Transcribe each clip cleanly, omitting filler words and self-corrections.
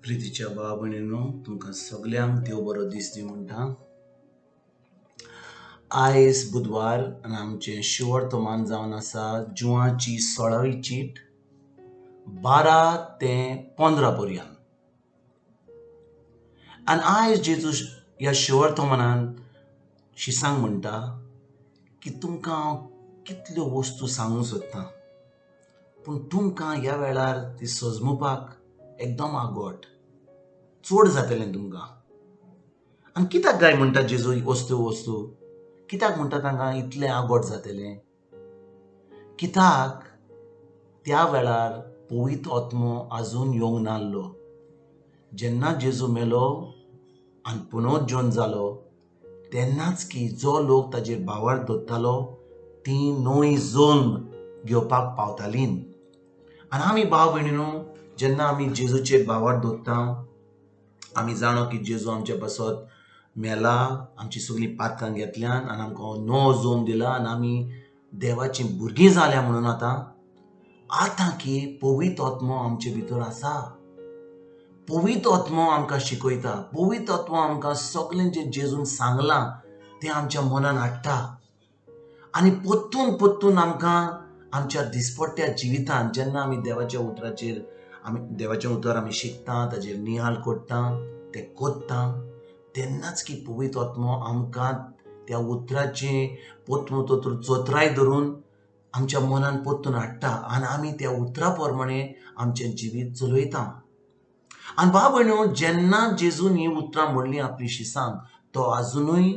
प्रितीच्या भाव भयणीनो, तुमकां सगल्यांक देव बरो दीस दी म्हणटा. आयज बुधवार आनी आमचें शिवर्तमान जावन आसा जुवाची 16वी चीट 12 ते 15 पर्यंत. आनी आयज जेजू ह्या शिवर्तमानान शिसांक म्हणटा की तुमकां हांव कितल्यो वस्तू सांगूंक सोदतां, पूण तुमकां ह्या वेळार ती सजमुपाक एकदम आगोट चड जातलें तुमकां. आनी कित्याक काय म्हणटा जेजू वस्तू वस्तू कित्याक म्हणटा तांकां इतलें आगोट जातलें? कित्याक त्या वेळार पवित्र आत्मो आजून येवंक नासलो. जेन्ना जेजू मेलो आनी पुनर्जोन जालो तेन्नाच की जो लोक ताजेर भावार दवरतालो ती नवी जोन घेवपाक पावताली. आनी आमी भाव भयणीनो जेन्ना आमी जेजूचेर भावार दवरता आमी जाणो की जेजू आमचे पासत मेला, आमची सगळीं पातकां घेतल्यान आनी आमकां नवो जोम दिला आनी आमी देवाचीं भुरगीं जाल्या. म्हणून आतां आतां की पवित्र आत्मो आमचे भितर आसा. पवित्र आत्मो आमकां शिकयता, पवित्र आत्मो आमकां सगळें जें जेजून सांगलां तें आमच्या मनान हाडटा आनी परतून परतून आमकां आमच्या दिसपट्ट्या जिवितांत जेन्ना आमी देवाच्या उतराचेर आमी देवाचें उतर आमी शिकता, ताजेर निहाल करता, तें करता तेन्नाच की पवित्र आत्मो आमकां त्या उतराचें परतून परतून चतराय धरून आमच्या मनान परतून हाडटा आनी आमी त्या उतरा प्रमाणे आमचें जिवीत चलयता. आनी भाव भयणो जेन्ना जेजून हीं उतरां म्हणलीं आपली शिसांक, तो आजुनूय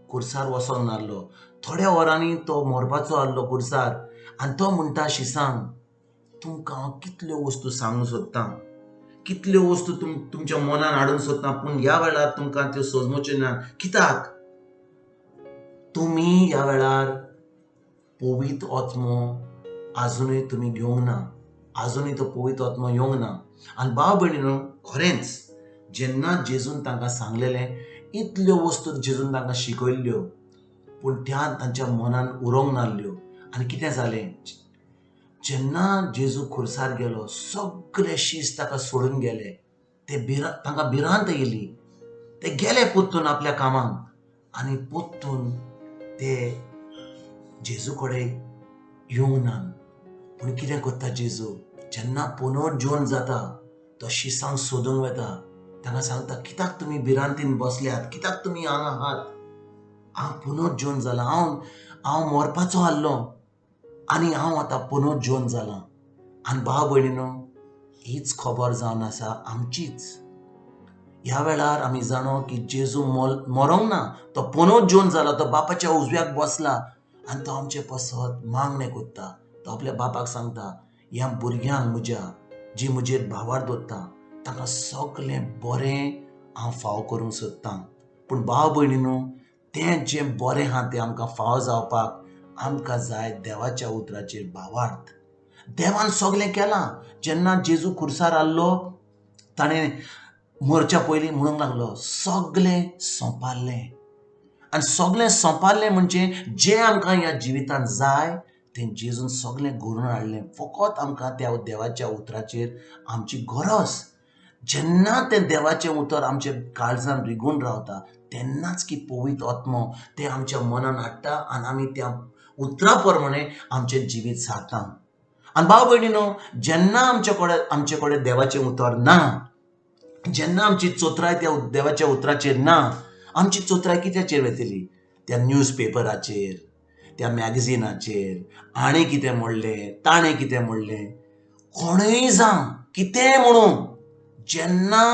कुर्सार वचोंक नासलो. थोड्या वरांनी तो मरपाचो आसलो कुर्सार आनी तो म्हणटा शिसांक, तुमकां हांव कितल्यो वस्तू सांगूंक सोदतां, कितल्यो वस्तू तुमच्या मनान हाडूंक सोदतां, पूण ह्या वेळार तुमकां त्यो सोजमोच्यो ना. कित्याक तुमी ह्या वेळार पवित्र आत्मो आजुनूय तुमी घेवंक ना, आजुनूय तो पवित्र आत्मो येवंक ना. आनी भाव भयणीनो खरेंच जेन्ना जेजून तांकां सांगलेलें इतल्यो वस्तू जेजून तांकां शिकयल्ल्यो, पूण त्या तांच्या मनान उरोंक नासल्यो. आनी कितें जालें, जेन्ना जेजू खुर्सार गेलो सगळे शीस ताका सोडून गेले. ते तांकां भिरांत येयली, ते गेले परतून आपल्या कामाक आनी परतून ते जेजू कडेन येवंक ना. पूण कितें करता जेजू, जेन्ना पुनर्जोन जाता तो शिसांक सोदूंक वता, तांकां सांगता कित्याक तुमी भिरांतीन बसल्यात, कित्याक तुमी हांगा आहात, हांव पुनर्जोन जाला, हांव मरपाचो आसलो आनी हांव आतां पुनर्जोन जालां. आनी भाव भयणीनो हीच खबर जावन आसा आमचीच. ह्या वेळार आमी जाणो की जेजू मरोंक ना, तो पुनर्जोन जाला, तो बापाच्या उजव्याक बसला आनी तो आमचे पासत मागणें करता. तो आपल्या बापाक सांगता, ह्या भुरग्यांक म्हज्या जी म्हजेर भावार दवरता तांकां सगळें बरें हांव फाव करूंक सोदतां. पूण भाव भयणीनो तें जें बरें आहा तें आमकां फाव जावपाक आमकां जाय देवाच्या उतराचेर भावार्थ. देवान सगळें केलां. जेन्ना जेजू खुर्सार आसलो ताणें मरच्या पयलीं म्हणूंक लागलो सगळें सोंपारलें. आनी सगळें सोंपारलें म्हणजे जें आमकां ह्या जिवितांत जाय तें जेजून सगळें घडोवन हाडलें. फकत आमकां त्या देवाच्या उतराचेर आमची गरज. जेन्ना तें देवाचें उतर आमच्या काळजान रिगून रावता तेन्नाच की पवित्र आत्मो तें आमच्या मनान हाडटा आनी आमी त्या उतरा प्रमाणे आमचें जिवीत सारता. आनी भाव भयणीनो जेन्ना आमचे कडेन देवाचें उतर ना, जेन्ना आमची चतराय त्या देवाच्या उतराचेर ना, आमची चतराय कित्याचेर वतली? त्या न्यूज पेपराचेर, त्या मॅगझिनाचेर, हाणें कितें म्हणलें, ताणें कितें म्हणलें, कोणूय जावं कितेंय म्हणूं, जेन्ना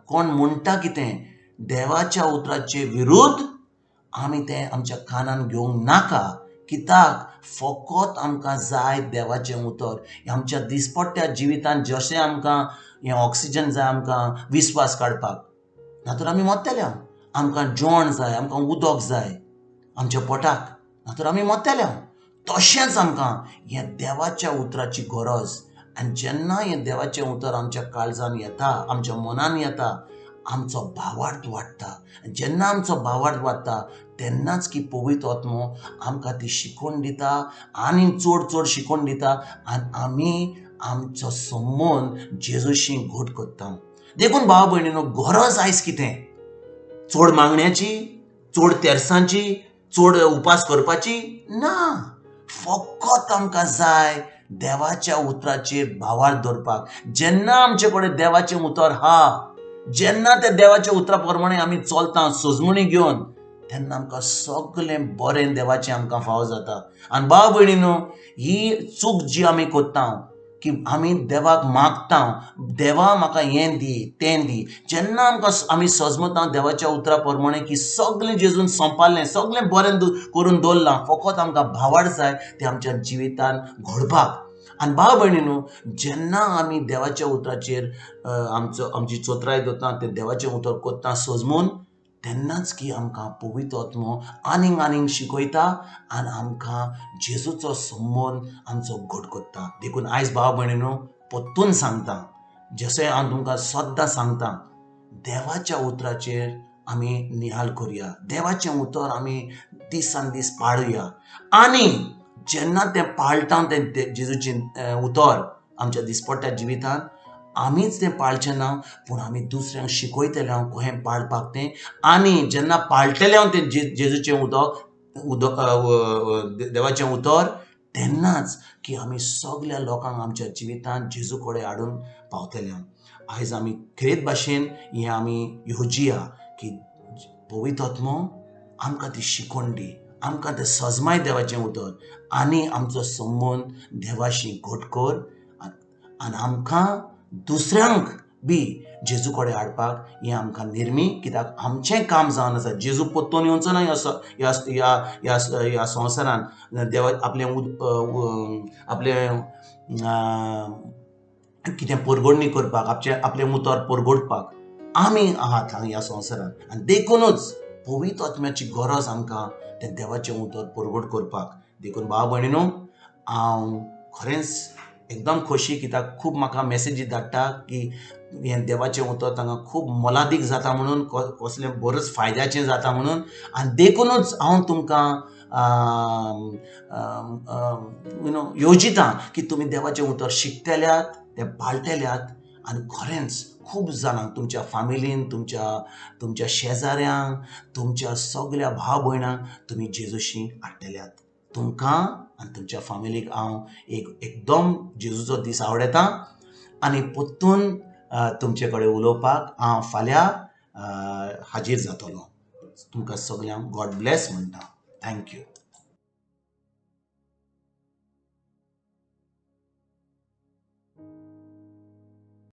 कोण म्हणटा कितें देवाच्या उतराचे विरुद्ध आमी तें आमच्या कानान घेवंक नाका. कित्याक फकत आमकां जाय देवाचें उतर. आमच्या दिसपट्ट्या जिवितांत जशें आमकां हें ऑक्सिजन जाय आमकां विस्वास काडपाक, ना तर आमी मरतले. आमकां जेवण जाय, आमकां उदक जाय आमच्या पोटाक, ना तर आमी मरतले. तशेंच आमकां हें देवाच्या उतराची गरज. आनी जेन्ना हें देवाचें उतर आमच्या काळजान येता, आमच्या मनान येता, आमचो भावार्थ वाडटा. जेन्ना आमचो भावार्थ वाडटा तेन्नाच की पवित्र आत्मो आमकां ती शिकोवन दिता आनी चड चड शिकोवन दिता आनी आमी आमचो संबंद जेजूशी घट करता. देखून भाव भयणीनो, गरज आयज कितें? चड मागण्याची, चड तेरसांची, चड उपास करपाची ना. फकत आमकां जाय देवाच्या उतराचेर भावार्थ दवरपाक. जेन्ना आमचे कडेन देवाचें उतर हा, जेन्ना त्या देवाच्या उतरा प्रमाणे आमी चलता सजमणी घेवन, तेन्ना आमकां सगळें बरें देवाचें आमकां फावो जाता. आनी भाव भयणीनो, ही चूक जी आमी करता की आमी देवाक मागता, देवा म्हाका हें दी तें दी, जेन्ना आमकां आमी सजमता देवाच्या उतरा प्रमाणे की सगळें जेजून संपालें, सगळें बरें करून दवरलां, फकत आमकां भावार्थ जाय तें आमच्या जिवितान घडपाक. आनी भाव भयणीनो, जेन्ना आमी देवाच्या उतराचेर आमचो आमची चोत्राय दवरता, तें देवाचें उतर करता सजमून, तेन्नाच की आमकां पवित्र आत्मो आनीक आनीक शिकयता आनी आमकां जेजूचो संबंद आमचो घट करता. देखून आयज भाव भयणीनो परतून सांगता, जशें हांव तुमकां सद्दां सांगता, देवाच्या उतराचेर आमी निहाल करुया, देवाचें उतर आमी दिसान दीस पाळुया. आनी जेन्ना तें पाळटा तें जेजूचें उतर आमच्या दिसपट्ट्या जिवितांत, आमीच तें पाळचें ना, पूण आमी दुसऱ्यांक शिकयतले हांव कशें पाळपाक तें. आनी जेन्ना पाळटले हांव तें जेजूचें उदक देवाचें उतर, तेन्नाच की आमी सगल्या लोकांक आमच्या जिवितांत जेजू कडेन हाडून पावतले हांव. आयज आमी खेरीत भाशेन हें आमी येवजिया की पवित्र आत्मो आमकां ती शिकवण दी, आमकां तें सजमाय देवाचें उतर, आनी आमचो संबंद देवाशी घट कर, आनी आमकां दुसऱ्यांक बी जेजू कडेन हाडपाक हें आमकां निर्मी. कित्याक आमचें काम जावन आसा, जेजू परतून येवचो ना ह्या ह्या ह्या संवसारान देवा आपलें आपलें कितें परगडणी करपाक, आपचें आपलें उतर परगडपाक आमी आहात ह्या संवसारान. आनी देखूनच पवित्र आत्म्याची गरज आमकां तें देवाचें उतर परगट करपाक. देखून भाव भयणीनो, हांव खरेंच एकदम खोशी कित्याक खूब म्हाका मॅसेजी धाडटा की हें देवाचें उतर तांकां खूब मोलादीक जाता म्हणून, कसलें बरोच फायद्याचें जाता म्हणून. आनी देखूनच हांव तुमकां you know येवजिता की तुमी देवाचें उतर शिकतल्यात, तें पाळटल्यात, आनी खरेंच खूब जाणांक तुमच्या फामिलीन, तुमच्या शेजाऱ्यांक, तुमच्या सगल्या भाव भयणांक तुमी जेजूशी हाडटल्यात. तुमकां आनी तुमच्या फामिलीक हांव एकदम जेजूचो दीस आवडटा. आनी परतून तुमचे कडेन उलोवपाक हांव फाल्यां हाजीर जातलो. तुमकां सगल्यांक गॉड ब्लेस म्हणटा. Thank you.